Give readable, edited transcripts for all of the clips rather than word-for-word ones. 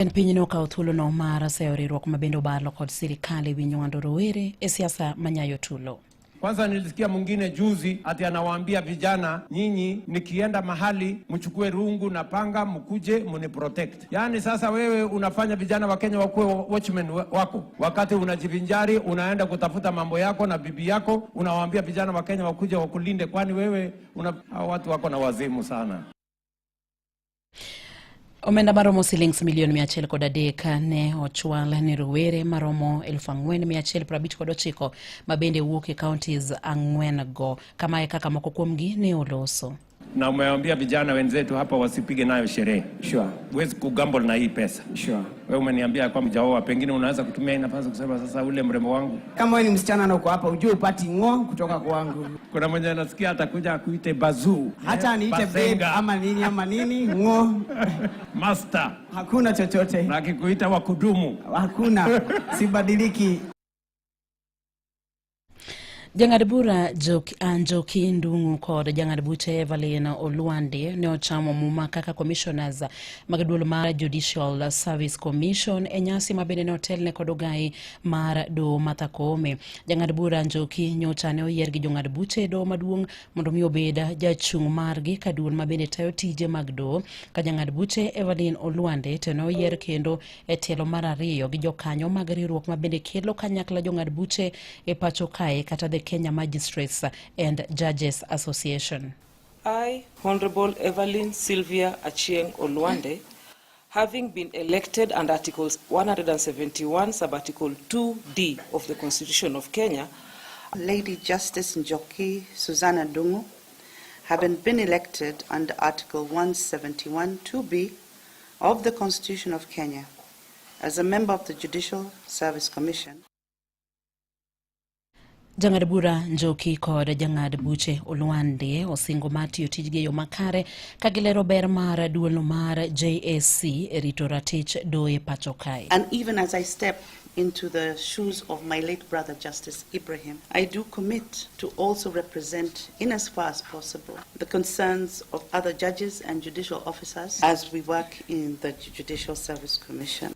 En piny ne okawo thuolono mar seyo riwruok ma bende obalo kod sirikal e wi nywando rowere e siasa manyayo tulo. Kwanza nilisikia mwingine juzi ati anawaambia vijana, nyinyi nikienda mahali mchukue rungu na panga mkuje muni protect. Yaani sasa wewe unafanya vijana wa Kenya wakuwe watchmen wako, wakati unajivinjari unaenda kutafuta mambo yako na bibi yako, unawaambia vijana wa Kenya wakuje wakulinde. Kwani wewe una, hao watu wako na wazimu sana. Omenda maromo silings milion 103 ne ochwal ne rowere maromo 4159 ma bende wuok e counties ang'wen go. Kamae kaka moko kuomgi ne oloso. Na umewaambia vijana wenzetu hapa wasipige nayo sherehe. Sure. Huwezi kugamble na hii pesa. Sure. Wewe umeniambia kwamba hujaoa, pengine unaweza kutumia hii nafasi kusema sasa, ule mrembo wangu. Kama wewe ni msichana na uko hapa, ujue upati ng'o kutoka kwangu. Kuna mwenye anasikia atakuja akuite bazuu, Hata aniite babe Bazenga, ama nini ama nini, ng'o, master, hakuna chochote, na akikuita wa kudumu. Hakuna, sibadiliki. Jang'ad bura Njoki Ndung'u kod jang'ad buche Evelyn Olwande ne ochamo muma kaka commissioners mag duol mar Judicial Service Commission e nyasi ma bende ne otelne kod ogai mar doho Martha Koome. Jang'ad bura Njoki nyocha ne oyier gi jong'ad buche e doho maduong' mondo mi obed jachung' margi ka duol ma bende tayo tije mag doho ka jang'ad buche Evelyn Olwande to ne oyier kendo e tielo mar ariyo gi jokanyo mag riwruok ma bende kelo kanyakla jong'ad buche e pacho kae kata the Kenya Magistrates and Judges Association. I, Honorable Evelyn Sylvia Achieng Olwande, having been elected under Article 171, Subarticle 2D of the Constitution of Kenya, Lady Justice Njoki Susanna Ndung'u, having been elected under Article 171 2B of the Constitution of Kenya as a member of the Judicial Service Commission, Jang'ad bura Njoki kod jang'ad buche Olwande osingo mar tiyo tijgi e yo makare ka gilero ber mar duolno mar JSC e rito ratich doye pacho kae. And even as I step into the shoes of my late brother Justice Ibrahim, I do commit to also represent, in as far as possible, the concerns of other judges and judicial officers as we work in the Judicial Service Commission.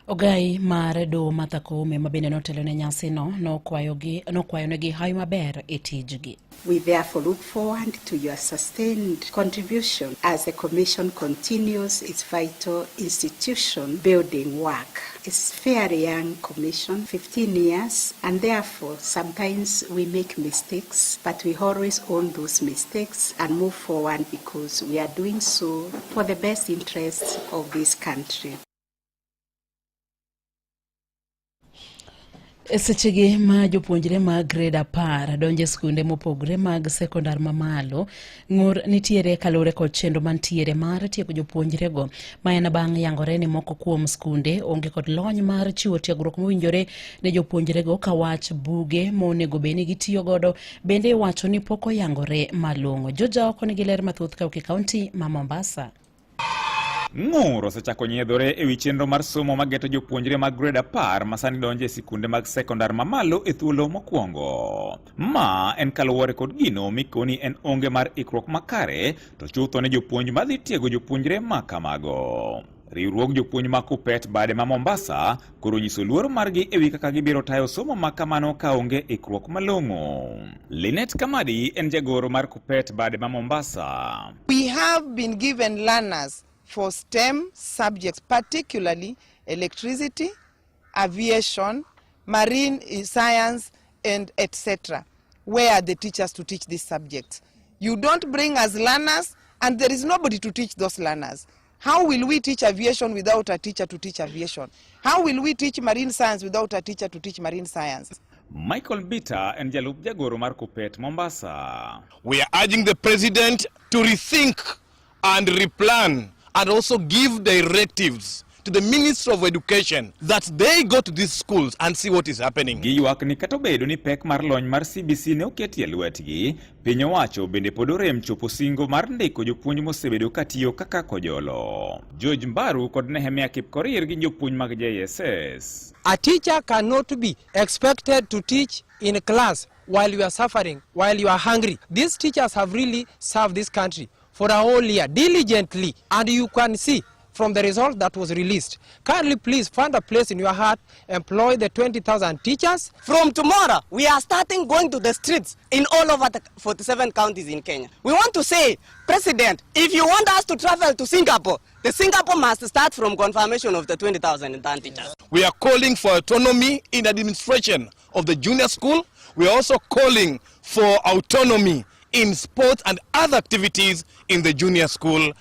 Ogai mar doho Martha Koome ma bende notelo ne nyasino nokwayonegi hawi maber e tijgi. We therefore look forward to your sustained contribution as the Commission continues its vital institution building work. It's fairly young commission, 15 years, and therefore sometimes we make mistakes, but we always own those mistakes and move forward because we are doing so for the best interests of this country. E sechegi ma jopuonjre mag grade 10 donjo e skunde mopogre mag sekondar mamalo, ng'ur nitiere kaluwore kod chenro mantiere mar tiego jopuonjrego ma en bang' yangore ni moko kuom skunde onge kod lony mar chiwo tiegruok mowinjore ne jopuonjrego ka wach buge monego bed ni gitiyo godo bende iwacho ni pok oyangore malong'o. Joja oko nigi ler mathoth kawuok e kaunti ma Mombasa. Ng'ur osechako nyiedhore e wi chenro mar somo mageto jopuonjre mag grade 10 ma sani donjo e sikunde mag sekondar mamalo e thuolo mokwongo. Ma en kaluwore kod gino mikoni en onge mar ikruok makare to chutho ne jopuonj madhi tiego jopuonjre ma kamago. Riwruog jopuonj ma Kuppet bade ma Mombasa koro nyiso luoro margi e wi kaka gibiro tayo somo ma kamano ka onge ikruok malong'o. Linet Kamadi en jagoro mar Kuppet bade ma Mombasa. We have been given learners for STEM subjects, particularly electricity, aviation, marine science, and etc. Where are the teachers to teach these subjects? You don't bring us learners, and there is nobody to teach those learners. How will we teach aviation without a teacher to teach aviation? How will we teach marine science without a teacher to teach marine science? Michael Bita en jalup jagoro mar Kuppet Mombasa. We are urging the president to rethink and replan and also give directives to the Ministry of Education that they go to these schools and see what is happening. Giywak ni kata obedo ni pek mar lony mar CBC ne oketi e lwetgi, piny owacho bende pod orem chopo singo mar ndiko jopuonj mosebedo katiyo kaka kojolo. George Mbaru kod Nehemia Kipkorir gin jopuonj mag JSS. A teacher cannot be expected to teach in class while you are suffering, while you are hungry. These teachers have really served this country for a whole year diligently, and you can see from the result that was released. Kindly please find a place in your heart, employ the 20,000 teachers. From tomorrow, we are starting going to the streets in all over the 47 counties in Kenya. We want to say, President, if you want us to travel to Singapore, the Singapore must start from confirmation of the 20,000 intern teachers. We are calling for autonomy in administration of the junior school. We are also calling for autonomy in sports and other activities in the junior school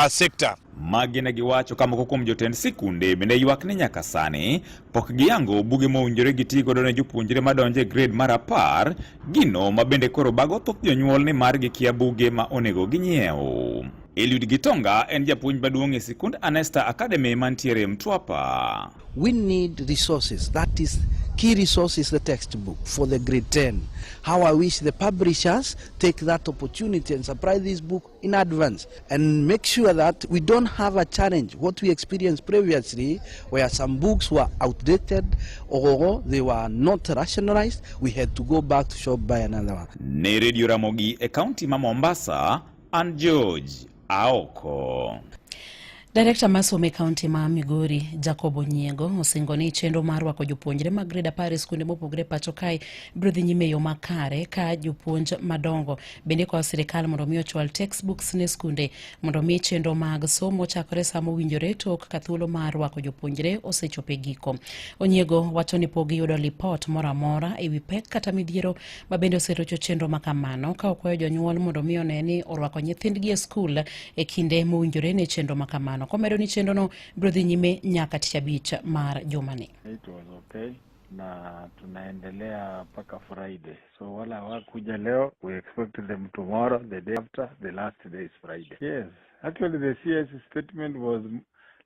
sector. Magi ne giwacho ka moko kuom jotend sikunde bende ywak ni nyaka sani pok giyango buge mowinjore giti godo ne jopuonjre madonjo e grade mar 10, gino ma bende koro bago thoth jonyuol ni mar gikia buge ma onego ginyiew. Eliud Gitonga en japuonj maduong' e sikund Anesta Academy mantiere Mtwapa. We need resources. That is, key resource is the textbook for the grade 10. How I wish the publishers take that opportunity and supply this book in advance and make sure that we don't have a challenge, what we experienced previously, where some books were outdated or they were not rationalized. We had to go back to shop, buy another one. Ne Radio Ramogi e kaunti ma Mombasa, an George Aoko. Direkta mar somo e kaunti ma Migori, Jacob Onyiego, osingo ni chenro mar rwako jopuonjre mag grade 10 e skunde mopogore pacho kae biro dhi nyime e yo makare ka jopuonj madongo bende kwayo sirikal mondo mi ochwal textbooks ne skunde mondo mi chenro mag somo chakore sama owinjore tok ka thuolo mar rwako jopuonjre osechopo e giko. Onyiego wacho ni pok giyudo lipot moro amora e wi pek kata midhiero ma bende oserocho chenro ma kamano, ka okwayo jonyuol mondo mi one ni orwako nyithindgi e skul e kinde mowinjore ne chenro ma kamano, komedo ni chenrono biro dhi nyime nyaka tich abich mar jumani. It was okay na tunaendelea mpaka Friday. So wale hawakuja leo, we expect them tomorrow, the day after, the last day is Friday. Yes, actually the CS statement was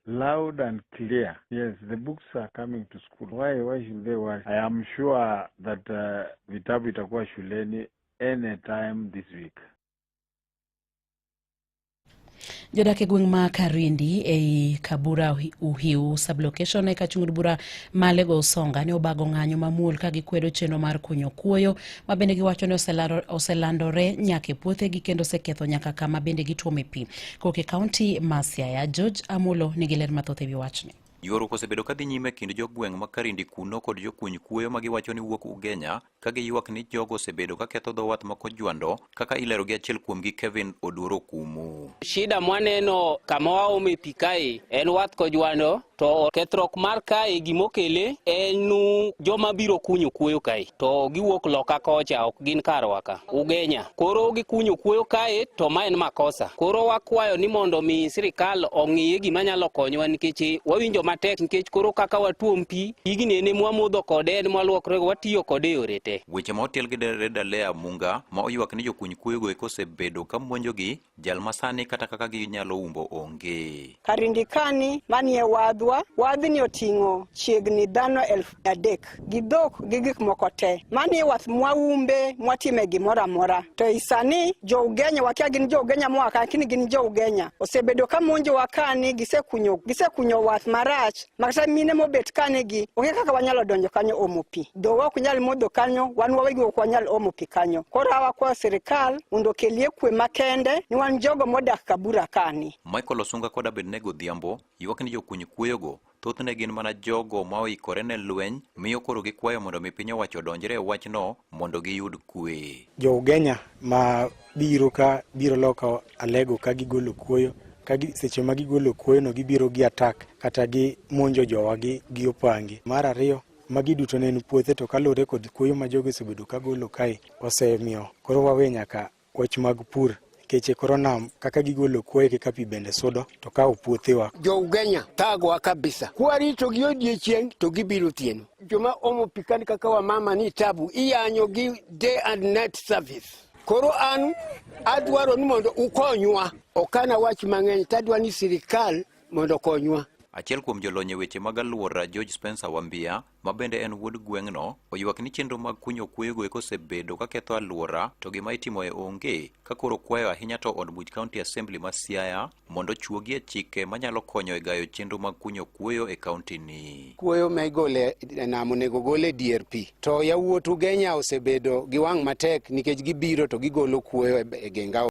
loud and clear. Yes, the books are coming to school. Why should they worry? I am sure that vitabu itakuwa shuleni anytime this week. Jodak e gweng' ma Karindi ei Kabura Uhiu sublocation e kachung' bura ma Alego Usonga ne obago ng'anyo mamuol ka gikwedo chenro mar kunyo kuoyo ma bende giwacho ni oselandore nyaka e puothegi kendo oseketho nyaka kama bende gituome pi. Kowuok e kaunti ma Siaya, George Amulo nigi ler mathoth e wi wachni. Ywaruok osebedo kadhi nyime e kind jogweng' ma Karindi kuno kod jokuny kuoyo ma giwacho ni wuok Ugenya, ka giywak ni jogo osebedo ka ketho dho wath ma Kojwando, kaka ilero gi achiel kuomgi, Kevin Oduoro Kumu. Shida mwaneno kama waome pi kae en wath Kojwando, to kethruok mar kae gimokele en joma biro kunyo kuoyo kae to giwuok loka kocha, ok gin karwa ka Ugenya. Koro gikunyo kuoyo kae to ma en makosa. Koro wakwayo ni mondo mi sirikal ong'iye gima nyalo konyowa, nikech wawinjo matek, nikech koro kaka watuom pi pigni en mwamodho kode, en mwaluokrego, watiyo kode e yore te. Weche ma otiel gi Dereda Lea Munga ma oywak ni jokuny kuoyogo eko osebedo ka monjogi, jal ma sani kata kaka ginyalo umbo onge. Karindi kani manie wadhwa, wadhni oting'o chiegni dhano 3,000 gi dhok gi gik moko te. Manie wath mwaumbe mwatime gimoro amora. To i sani jo Ugenya, wakia gin jo Ugenya moa ka, lakini gin jo Ugenya. Osebedo ka monjowa kani, gisekunyo wath marach, makata mine mobet kani gi, onge kaka wanyalo donjo kanyo omo pi. Dhowa ok nyal modho kanyo, wan wawegi ok wanyal omo pi kanyo. Koro wakwayo sirikal mondo okelie kwe makende ni wan jogo modak Kabura kani. Michael Osunga kod Abednego Odhiambo ywak ni jokuny kuoyogo thothne gin mana jogo ma oikore ne lweny, miyo koro gikwayo mondo mi piny owacho odonjre e wachno mondo giyud kwe. Jo Ugenya ma biro ka biro loka Alego ka gigolo kuoyo, ka seche ma gigolo kuoyo no gibiro gi attack kata gi monjo jowa gi opangi. Mar ariyo, magi duto ne en puothe, to kaluwore kod kuoyo ma jogi osebedo ka golo kae osemiyo koro wawe nyaka wach mag pur, nikech koro nam kaka gigolo kuoyo kaka pi bende sudo to kawo puothewa. Jo Ugenya thagowa kabisa, kwarito gi odiechieng' to gibiro otieno. Joma omo pi kani kaka wamama ni tabu, iyanyo gi day and night service. Koro an adwaro ni mondo ukonywa, ok an awach mang'eny, tadwa ni sirikal mondo okonywa. Achiel kuom jolony e weche mag alwora, George Spencer Wambia, ma bende en wuod gweng'no, oywak ni chenro mag kunyo kuoyogo eko osebedo ka ketho alwora to gima itimoe onge, ka koro kwayo ahinya to od buch County Assembly ma Siaya mondo ochuogie chike manyalo konyo e gayo chenro mag kunyo kuoyo e kaunti ni. Kuoyo ma igolo e nam onego gol e dier pi, to yawuot Ugenya osebedo gi wang' matek nikech gibiro to gigolo kuoyo e geng aora.